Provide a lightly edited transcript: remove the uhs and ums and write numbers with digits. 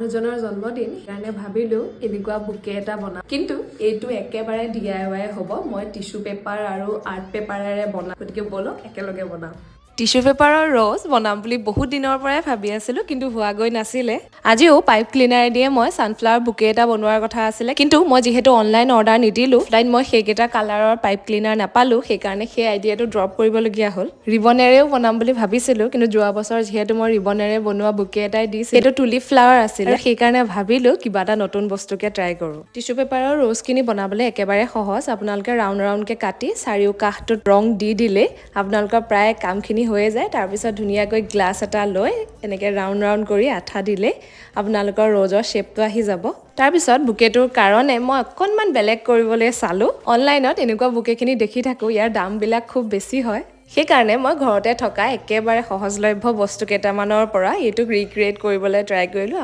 মানুহজনৰ জন্মদিন, সেইকাৰণে ভাবিলোঁ এনেকুৱা বুকে এটা বনাম। কিন্তু এইটো একেবাৰে ডিআইৱাই হ'ব। মই টিচু পেপাৰ আৰু আৰ্ট পেপাৰেৰে বনাম। গতিকে ব'লক, একেলগে বনাম। টিচু পেপাৰৰ ৰ'জ বনাম বুলি বহুত দিনৰ পৰাই ভাবি আছিলোঁ, কিন্তু হোৱাগৈ নাছিলে। আজিও পাইপ ক্লিনাৰেদিয়ে মই ছানফ্লাৱাৰ বুকে এটা বনোৱাৰ কথা আছিলে, কিন্তু মই যিহেতু অনলাইন অৰ্ডাৰ নিদিলোঁ, অফলাইন মই সেইকেইটা কালাৰৰ পাইপ ক্লিনাৰ নাপালোঁ। সেইকাৰণে সেই আইডিয়াটো ড্ৰপ কৰিবলগীয়া হ'ল। ৰিবনেৰেও বনাম বুলি ভাবিছিলোঁ, কিন্তু যোৱা বছৰ যিহেতু মই ৰিবনেৰে বনোৱা বুকে এটাই দিছিলোঁ, সেইটো টুলিপ ফ্লাৱাৰ আছিলে। সেইকাৰণে ভাবিলোঁ কিবা এটা নতুন বস্তুকে ট্ৰাই কৰোঁ। টিচু পেপাৰৰ ৰ'জখিনি বনাবলৈ একেবাৰে সহজ। আপোনালোকে ৰাউণ্ড ৰাউণ্ডকৈ কাটি চাৰিও কাষটোত ৰং দি দিলেই আপোনালোকৰ প্ৰায় কামখিনি হৈয়ে যায়। তাৰপিছত ধুনীয়াকৈ গ্লাছ এটা লৈ এনেকৈ ৰাউণ্ড ৰাউণ্ড কৰি আঠা দিলেই আপোনালোকৰ ৰ'জৰ শ্বেপটো আহি যাব। তাৰপিছত বুকেটোৰ কাৰণে মই অকণমান বেলেগ কৰিবলৈ চালোঁ। অনলাইনত এনেকুৱা বুকেখিনি দেখি থাকোঁ, ইয়াৰ দামবিলাক খুব বেছি হয়। সেইকাৰণে মই ঘৰতে থকা একেবাৰে সহজলভ্য বস্তু কেইটামানৰ পৰা এইটোক ৰিক্ৰিয়েট কৰিবলৈ ট্ৰাই কৰিলোঁ।